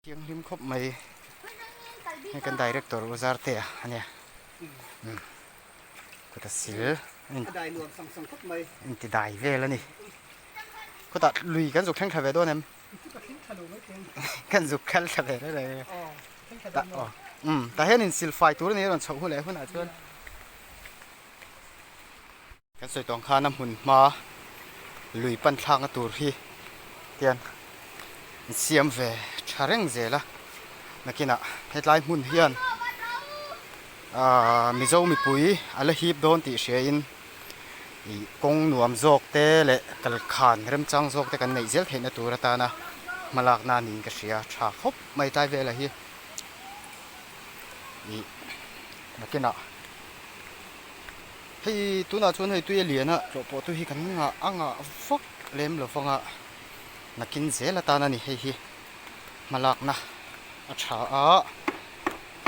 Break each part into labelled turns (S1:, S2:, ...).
S1: Thianghlim khawp mai hei kan director u Zartea a nia umm kawta sil in ti dai vel a ni khawtah lui kan zuk thleng thla ve dawn em kan zuk kal thla ve reng reng a umm tah hian in sil fai tur a ni a rawn chhoh hun leh hunah chuan. Kan sawi tawng khan a hmun hma lui pan thlakna tur hi hian an siam ve tha reng zel a, nakinah hetlai hmun hian aaa Mizo mipui a la hip dawn tih hriain ih kawng nuam zawk te leh kalkhan remchang zawk te kan neih zel theihna tur atana hmalakna niin ka hria tha khawp mai tlai velah hi ih nakinah. Hei tunah chuan hei tui a lian a tlawh pawh tu hi kan ngah a ngah vak lem lo vang a nakin zel atan a ni hei hi hmalakna a tha a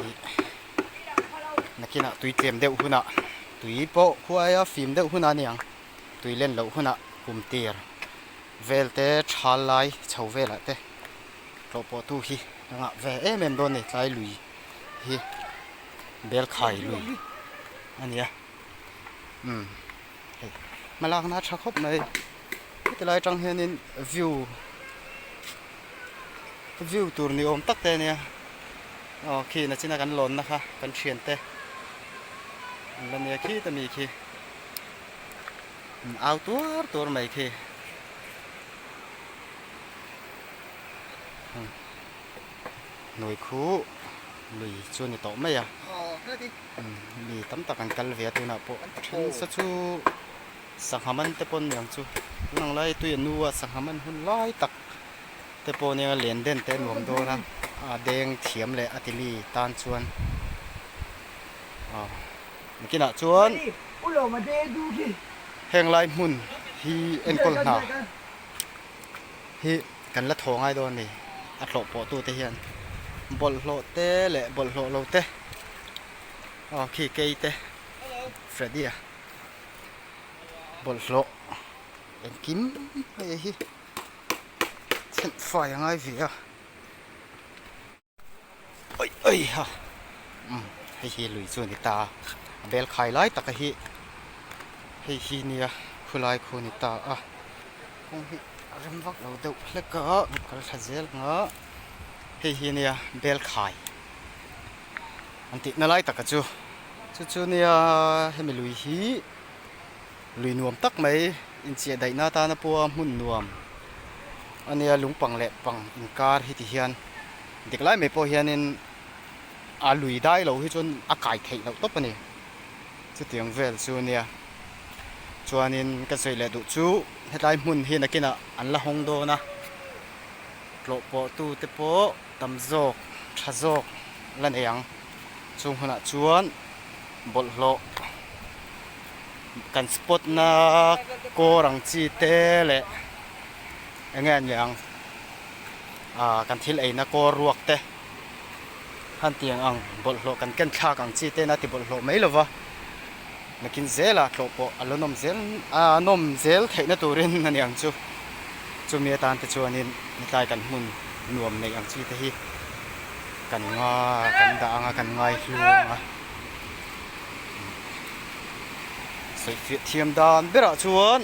S1: ih nakinah tui tlem deuh hunah tui pawh khuaia fim deuh hunah a ni ang tui len loh hunah kum tir vel te thal lai chho velah te tlawh pawh tu hi a ngah ve em em dawn a ni tlai lui hi. Bel khai lui a ni a umm hei hmalakna a tha khawp mai heti lai atang hianin view view tur ni awm tak te a nia aw khi nachina kan lawnna kha kan thiante an la nia khita mi khi an au tuar tuar mai khi hnuai khu lui chu a ni tawh mai a mi tam tak an kal ve a tunah pawh then sa chu sangha man te pawh an ni ang chu tun ang lai tui a nu a sangha man hun lai tak te pawh nia len den te a nuam dawn a a deng thiam leh a ti mi tan chuan aw nakinah chuan heng lai hmun hi enkawl hna. Hi kan la thaw ngai dawn a ni. A hlawh pawh tute hian bawlhhlawh te leh bawlhhlawh lo te aw khi kei te Freddy a bawlhhlawh engkim hei hi chhelh fai a ngai ve a. Oi oi ha umm hei hi lui chu a ni ta a bel khai lai taka hi hei hi nia khulai khu a ni ta a kawng hi a rem vak lo deuh hlek a kal thla zel ang a hei hi nia bel khai an tihna lai taka chu chu chu nia hemi lui hi lui nuam tak mai inchiah daihna atana pawha hmun nuam a nia lungpang leh pang inkar hi ti hian dik lai mai pawh hianin a lui dai lo hi chuan a kai theih loh tawp a ni chutiang vel chu a nia chuanin ka sawi leh duh chu hetlai hmun hi nakinah an la hawng dawn a tlawh pawh tu te pawh tam zawk tha zawk la nei ang chung hunah chuan bawlhhlawh kan spot na kawr ang chi te leh eng nge an leh ang ah kan thil ei na kawr ruak te han tiang ang bawlhhlawh kan ken thlak ang chi te na ti bawlhhlawh mai lo va nakin zela tlawh pawh a la nawm zel a nawm zel theih na turin a ni ang chu chumi atan te chuanin hetlai kan hmun nuam neih ang chi te hi kan nga kan dah ang a kan ngai hlu ang a. Sawifiah thiam dan berah chuan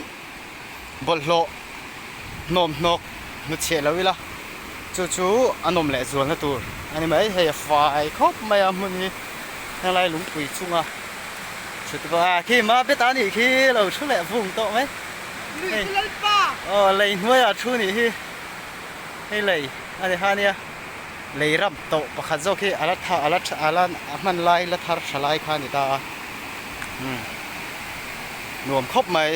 S1: bawlhhlawh hnawm hnawk hnuchhiah lo ila chu chu a nawm leh zualna tur a ni mai. Hei a fai khawp mai a hmun hi helai lungpui chunga thut bawk a khi ma bet a nih khi lo thu leh vung tawh mai. Hei aw lei hnuaiah thu nih hi hei lei a ni kha nia. Lei ram tawh pakhat zawk hi a la tha a la tha a la a hman lai la thar tha lai kha a ni ta a umm nuam khawp mai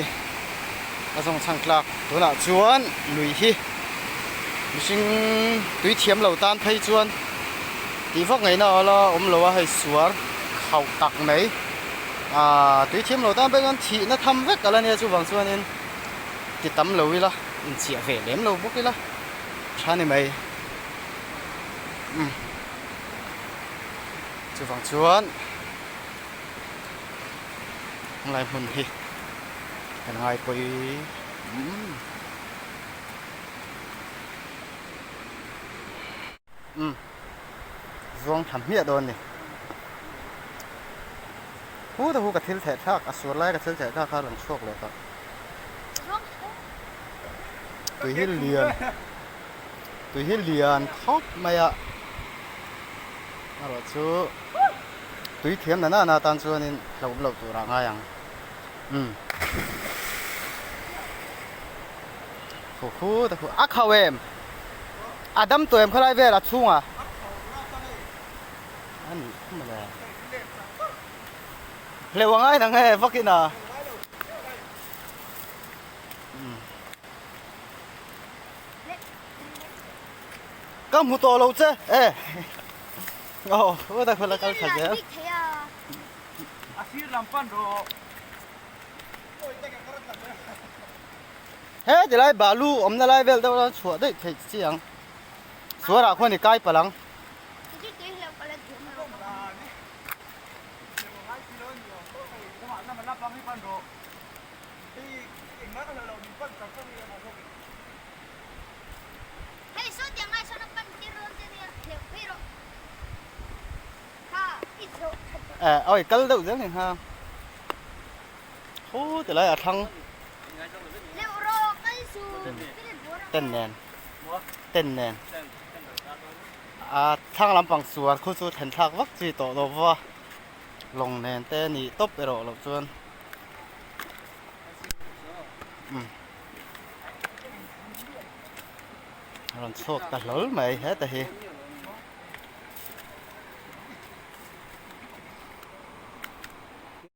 S1: a zawng chhang tlak tunah chuan lui hi mihring tui thiam lo tan phei chuan tih vak ngaihna a la awm lo a hei suar khauh tak mai ahh tui thiam lo tan phei chuan thihna tham vek a la nia chuvang chuanin ti tam lo ila inchiah ve lem lo bawk ila tha ni mai. Umm chuvang chuan helai hmun hi kan ngaipawih umm. Umm zuang thla hmiah dawn ni. Hu ta hu ka thil theh thlak a sual lai ka thil theh thlak kha a rawn chhuak leh tawh. Tui hi lian tui hi lian khawp mai a erawh chu tui thiam na nana tan chuanin hlauh loh tur ah ngai ang umm hu hu ta hu a khauh em a dam tawh em khawlai vel a chhungah a nih khum le hleuh a ngai nang e vakin a. Ka hmu tawh lo che e aw u ta khawla kal tha zel.
S2: A sir lam pan rawh.
S1: He tilai balu awmna lai vel deuh a chhuah daih theih chi ang. Suarah khuan i kai palh ang. Eh oi kal deuh zel ni ha hu ti lai a thlang ten nen ten nen a thlang lampang suar khu chu thlen thlak vak chi tawh lo va lawng nen te a nih tawp erawh loh chuan. Rawn chhuak ta hlawl mai heta hi.